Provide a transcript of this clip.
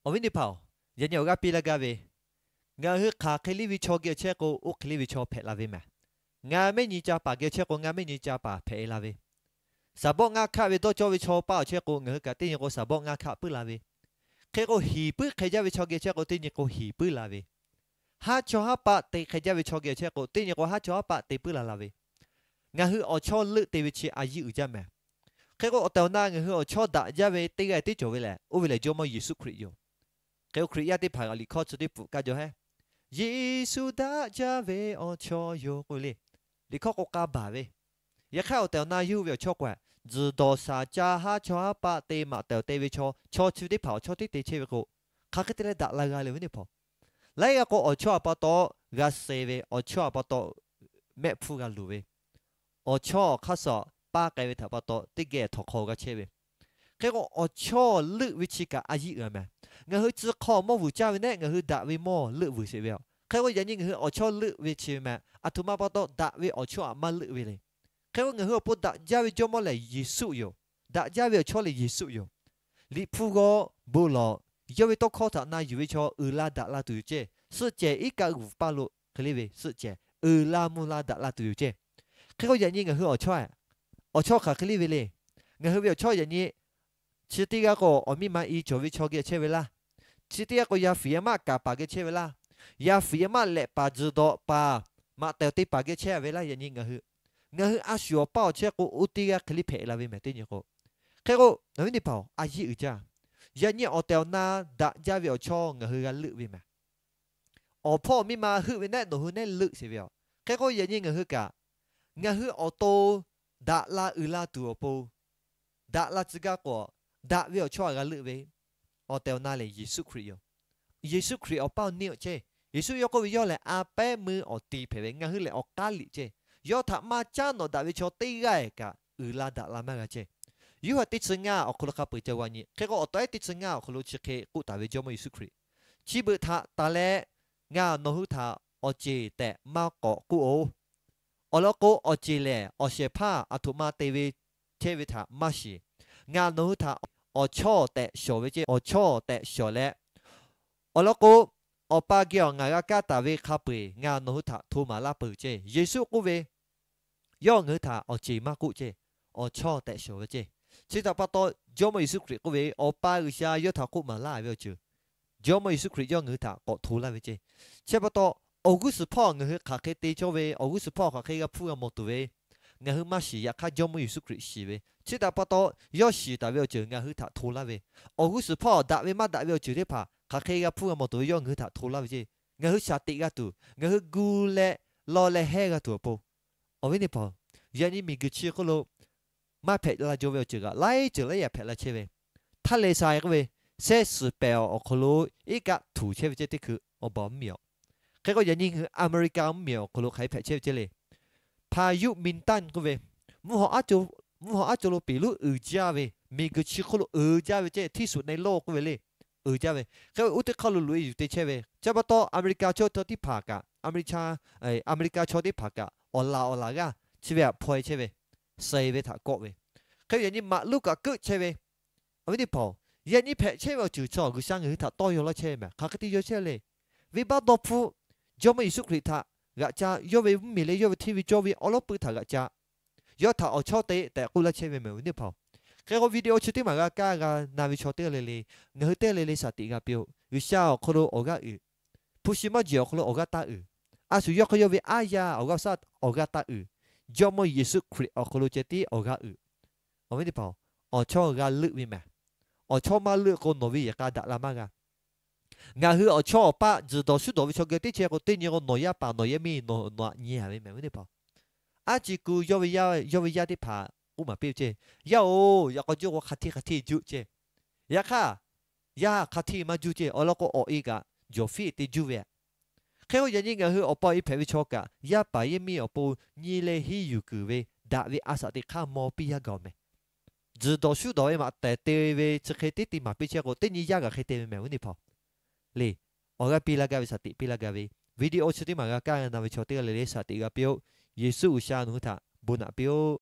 Awˬ viˉ teˇ hpaˍ-oˬ, yaꞈ nyi awˬ g'aˇ piˇ laˇ gaˇ ve, ngaˬ hui hk'aˬ hk'e liˇ ve chaw geh chehˇ k'o, oˇ hk'e liˇ ve chaw hpehꞈ la ve mehˍ. Ngaˬ mehˆ nyi ca paˍ geh chehˇ k'o, ngaˬ mehˆ nyi ca paˍ hpehꞈ e la ve. Saˍbawˆ ngaˇ hkaˆ ve dawˇ cawˇ ve chaw paˇ awˬ chehˇ k'o, ngaˬ hui kaꞈ teˇ nyi k'o saˍbawˆ ngaˇ hkaˆ puiˉ la ve. Hk'e k'o, hiˍ puiˉ hk'e jaˇ ve chaw geh chehˇ k'o, teˇ nyi k'o hiˍ puiˉ la ve. Haˉ chawˇ haˉ paˆ te hk'e jaˇ ve chaw geh chehˇ k'o, teˇ nyi k'o haˉ chawˇ haˉ paˆ te puiˉ la la ve. Ngaˬ hui awˬ chawˇ leuˆ te ve chi a yiˇ uiˍ jaˇ mehˍ. Hk'e k'o, awˬ tehˬ awˬ na ngaˬ hui awˬ chawˇ daꞈ jaˇ ve teˇ g'aˇ tiˉ cawˬ ve lehˬ, oˇ ve lehˬ Jawˇmawˇ Yeˍsuˆ Hkriꞈ yoˬ. Hk'e k'o, Hkriꞈ yaˇ teˇ hpaˍ kaꞈ liꞈ hkawˇ chi teˇ pfuhˍ kaˇ jaw heˉ, Yeˍsuˆ daꞈ jaˇ ve awˬ chawˇ yoˬ k'oˆ ve le. Liꞈ hkawˇ k'o k'a baˬ ve. Yaꞈ hk'aˇ, awˬ tehˬ awˬ na yawˇ hui ve awˬ chawˇ k'o, tzuhˬ dawˬ shaˍ ca haˉ chawˇ haˉ paˆ te maꞈ tehˬ awˬ te ve chaw, chaw chi teˇ hpaˍ awˬ chawˇ teˇ te chehˇ ve k'o, hk'aˬ hk'e te leh daꞈ la g'a le ve teˇ hpaˍ. Laiˉ g'aˇ k'o, awˬ chawˇ awˬ pa taw g'a suh ve, awˬ chawˇ awˬ pa taw mehˆ hpfuhˇ g'a luˬ ve, awˬ chawˇ awˬ hk'aˇ suh paˇ k'ai ve htaꞈ pa taw teˇ geh htawnˍ hk'aw g'a chehˇ ve. Hk'e k'o, awˬ chawˇ leuˆ ve chi kaꞈ a yiˇ uiˍ mehˍ. Ngaˬ hui tcuh hk'aw mawˇ vuiˬ caˇ ve nehˆ ngaˬ hui daꞈ ve mawˇ leuˆ vuiˬ sheˍ ve yoˬ. Hk'e k'o, yaꞈ nyi ngaˬ hui awˬ chawˇ leuˆ ve chi ve mehˍ, aˬ htoꞈ ma pa taw daꞈ ve awˬ chawˇ aꞈ maˇ leuˆ ve le. Hk'e k'o, ngaˬ hui awˬ pon daꞈ jaˇ ve Jawˇmawˇ lehˬ Yeˍsuˆ yoˬ. Daꞈ jaˇ ve awˬ chawˇ lehˬ Yeˍsuˆ yoˬ. Liꞈ hpu g'aw bon lawˬ, yawˇ ve tawˇ hkawˇ htaꞈ na yuˬ ve chaw uiˍ la daꞈ la tuˬ yoˬ ceˇ. Suhˆ cehˬ iˉ kaˆ g'uiˬ paˇ lo hk'e le ve suhˆ cehˬ uiˍ la mvuh la daꞈ la tuˬ yoˬ ceˇ. Hk'e k'o, yaꞈ nyi ngaˬ hui awˬ chawˇ, awˬ chawˇ hk'aˬ hk'e le ve le. Ngaˬ hui ve awˬ chawˇ yaꞈ nyi chi teˇ g'aˇ k'o, awˬ miˇ ma i cawˬ ve chaw geh chehˇ ve laˇ. Chi teˇ g'aˇ k'o, yaˇ fiˍ yaˇ maˆ kaˍ paˍ geh chehˇ ve laˇ. Yaˇ fiˍ yaˇ maˆ lehꞈ paˍ tzuhˬ dawꞈ paˍ maꞈ tehˬ awˬ te paˍ geh chehˇ ve laˇ. Yaꞈ nyi ngaˬ hui, ngaˬ hui a shu awˬ paˇ awˬ chehˇ k'o, oˇ teˇ g'aˇ hk'e le hpehꞈ la ve mehˍ teˇ nyi k'o. Hk'e k'o, awˬ viˉ teˇ hpaˍ-oˬ, a yiˇ uiˍ jaˇ. Yaꞈ nyi awˬ tehˬ awˬ na daꞈ jaˇ ve awˬ chawˇ ngaˬ hui g'a leuˆ ve mehˍ. Awˬ hpawˇ awˬ miˇ ma heuˆ ve nehˆ nawˬ hui nehˆ leuˆ sheˍ ve yoˬ. Hk'e k'o, yaꞈ nyi ngaˬ hui kaꞈ, ngaˬ hui awˬ to daꞈ la uiˍ la tuˬ awˬ pon daꞈ la tcuh gaˇ k'o, daꞈ ve awˬ chawˇ aꞈ g'a leuˆ ve, awˬ tehˬ awˬ na lehˬ Yeˍsuˆ Hkriꞈ yoˬ. Yeˍsuˆ Hkriꞈ awˬ paˇ awˬ neˇ awˬ ceˇ. Yeˍsuˆ yawˇ k'oˆ ve, yawˇ lehˬ a pehˉ meuˇ awˬ ti hpehꞈ ve, ngaˬ hui lehˬ awˬ k'aˉ liꞈ ceˇ. Yawˇ htaꞈ maˇ caˉ nawꞈ daꞈ ve chaw teˇ g'aˇ kaꞈ uiˍ la daꞈ la maˇ g'a ceˇ. Yoˇhanˬ teˇ chi ngaˇ awˬ hk'aw lo hk'a peu-eˬ ca g'a nyi. Hk'e k'o, awˬ taw ehˉ teˇ chi ngaˇ awˬ hk'aw lo chi hk'e k'oˆ taˍ ve Jawˇmawˇ Yeˍsuˆ Hkriꞈ, chi beuꞈ htaꞈ taˍ leh, ngaˬ nawˬ hui htaꞈ awˬ ceˬ tehꞈ maˇ k'awꞈ k'oˆ-oˬ. Awˬ lawn k'o, awˬ ceˬ lehˬ awˬ shehˍ hpaˇ aˬ htoꞈ ma te ve chehˇ ve htaꞈ maˇ shiˍ. Ngaˬ nawˬ hui htaꞈ awˬ chawˇ tehꞈ shawˍ ve ceˇ. Awˬ chawˇ tehꞈ shawˍ leh, awˬ lawn k'o, Awˬ pa geh awˬ ngaˬ g'a kaˇ taˍ ve hk'a peu-eˬ ngaˬ nawˬ hui htaꞈ hto maˍ laˇ peuˬ ceˇ. Yeˍsuˆ k'oˆ ve, yawˇ ngaˬ hui htaꞈ awˬ ceˬ maˇ k'oˆ ceˇ, awˬ chawˇ tehꞈ shawˍ ve ceˇ. Chi htaꞈ pa taw, Jawˇmawˇ Yeˍsuˆ Hkriꞈ k'oˆ ve, Awˬ pa G'uiˬsha yawˇ htaꞈ k'oˆ maˍ laˇ ve awˬ ceuˬ Jawˇmawˇ Yeˍsuˆ Hkriꞈ yawˇ ngaˬ hui htaꞈ k'awꞈ hto laˇ ve ceˇ. Chi pa taw, awˬ g'uˇ suhˍ hpawˇ ngaˬ hui hk'aˬ hk'e te cawˇ ve, awˬ g'uˇ suhˍ hpawˇ hk'aˬ hk'e g'a hpuˇ g'a mawˬ tuˬ ve, ngaˬ hui maˇ shiˍ. Yaꞈ hk'aˇ, Jawˇmawˇ Yeˍsuˆ Hkriꞈ shiˍ ve, chi htaꞈ pa taw, yawˇ shiˍ taˍ ve awˬ ceuˬ ngaˬ hui htaꞈ hto laˇ ve, awˬ g'uˇ suhˍ hpawˇ daꞈ ve maˇ daꞈ ve awˬ ceuˬ teˇ hpaˍ hk'aˬ hk'e g'a hpuˇ g'a mawˬ tuˬ ve yawˇ ngaˬ hui htaꞈ hto laˇ ve ceˇ. Ngaˬ hui shaˍ tiꞈ g'a tuˬ, ngaˬ hui gu leh law leh hehˇ g'a tuˬ awˬ pon, awˬ viˉ teˇ hpaˍ, yaꞈ nyi miˬguiˬ chi hk'oˆ lo maˇ hpehꞈ la jaw ve awˬ ceuˬ kaꞈ laiˉ ceuˬ laiˉ yaꞈ hpehꞈ la chehˇ ve. Htaˇ leh sai k'oˆ ve, sehˉ suhˍ pehˍ awˬ hk'aw lo iˉ kaˆ htuˬ chehˇ ve ceˇ teˇ hkui awˬ baˬ mvuhˇmiˬ-oˬ. Hk'e k'o, yaꞈ nyi ngaˬ hui America mvuhˇmiˬ awˬ hk'aw lo hk'aˬ hk'e hpehꞈ chehˇ ve ceˇ le. Hpa yuˆ minˍtanˇ k'oˆ ve, mvuhˇ haw aˉ co lo pehˬ lonˉ uiˍ jaˇ ve, miˬguiˬ chi hk'oˆ lo uiˍ jaˇ ve ceˇ, htiˇ suhˍ na lo k'oˆ ve le, uiˍ jaˇ ve. Hk'e k'o, oˇ teˇ hk'aˇ lo loꞈ-e yuˬ te chehˇ ve. Chi pa taw, America chaw teˇ hpaˍ kaꞈ, America chaw teˇ hpaˍ kaꞈ awˬ laˬ awˬ laˬ g'aˇ chi ve htaꞈ hpaw-e chehˇ ve, suh-e ve htaꞈ kawˆ ve. Hk'e yaꞈ nyi maꞈ luˉ kaꞈ keuˆ chehˇ ve, awˬ viˉ teˇ hpaˍ-oˬ, yaꞈ nyi hpehꞈ chehˇ ve awˬ ceuˬ chaw G'uiˬsha ngaˬ hui htaꞈ tawˇ yaw laˇ chehˇ ve mehˍ. Hk'aˬ hk'e te yaw chehˇ le. Venˇbaˆ dawˇ hpfuhˆ Jawˇmawˇ Yeˍsuˆ Hkriꞈ htaꞈ g'aꞈ ca, yawˇ ve mvuhˇmiˬ leh yawˇ ve hteˇ ve cawˇ ve awˬ lawˉ pui htaꞈ g'aꞈ ca, yawˇ htaꞈ awˬ chawˇ te tehꞈ k'oˆ laˇ chehˇ ve mehˍ, awˬ viˉ teˇ hpaˍ-oˬ. Hk'e k'o, video chi teˇ maˬ g'a kaˇ g'a na ve chaw teˇ g'aˇ le le, ngaˬ hui teˇ g'aˇ le le shaˍ tiꞈ g'a piˇ-oˆ. G'uiˬsha awˬ hk'aw lo awˬ g'aˇ uiˍ, hpu shi mawˇ jeˬ awˬ hk'aw lo awˬ g'aˇ taˇ uiˍ, a shu yawˇ hk'aˇ yawˇ ve aˉ yaˇ awˬ g'aˇ awˬ saˉ awˬ g'aˇ taˇ uiˍ, Jawˇmawˇ Yeˍsuˆ Hkriꞈ awˬ hk'aw lo ceh tiˉ awˬ g'aˇ uiˍ, awˬ viˉ teˇ hpaˍ-oˬ, awˬ chawˇ g'a leuˆ ve mehˍ. Awˬ chawˇ maˇ leuˆ k'o, nawˬ ve yehˬ k'a daꞈ la maˇ g'a. Ngaˬ hui awˬ chawˇ awˬ paˆ tzuhˬ dawˬ shuˉ dawˬ ve chaw geh teˇ chehˇ k'o, teˇ nyi k'o nawˬ yaˇ paˍ nawˬ yaˇ miˇ nawˬ nawˬ aꞈ nyi-a ve mehˍ, awˬ viˉ teˇ hpaˍ. Aˉ ci ku yawˇ ve yaˇ, yawˇ ve yaˇ teˇ hpaˍ k'oˆ maˍ piˇ-oˆ ceˇ, Yaˇ-oˬ, yaꞈ k'aw juˇ k'o hk'a hteˇ hk'a hteˇ juˇ ceˇ. Yaꞈ hk'aˇ, yaˇ hk'a hteˇ maˇ juˇ ceˇ. Awˬ lawn k'o, awˬ e kaꞈ jawˬ fiˉ te juˇ ve aꞈ. Hk'e k'o, yaꞈ nyi ngaˬ hui awˬ pa awˬ e hpehꞈ ve chaw kaꞈ, yaˇ paˍ yaˇ miˇ awˬ pon nyi leh henˇ yuˬ kuiˬ ve daꞈ ve a shaꞈ teꞈ hk'aˇ maw piˇ yaˇ gaˬ-oˬ mehˍ. Tzuhˬ dawˬ shuˉ dawˬ ve maꞈ tehˬ te ve chi hk'e tiˉ te maˍ piˇ chehˇ k'o, teˇ nyi yaˇ kaꞈ hk'e te ve mehˍ, awˬ viˉ teˇ hpaˍ. Le, awˬ g'aˇ piˇ laˇ gaˇ ve shaˍ tiꞈ piˇ laˇ gaˇ ve video chi teˇ maˬ g'a kaˇ na ve chaw teˇ g'aˇ le le shaˍ tiꞈ g'a piˇ-oˆ. Yeˍsuˆ G'uiˬsha nawˬ hui htaꞈ bon naꞈ piˇ-oˆ.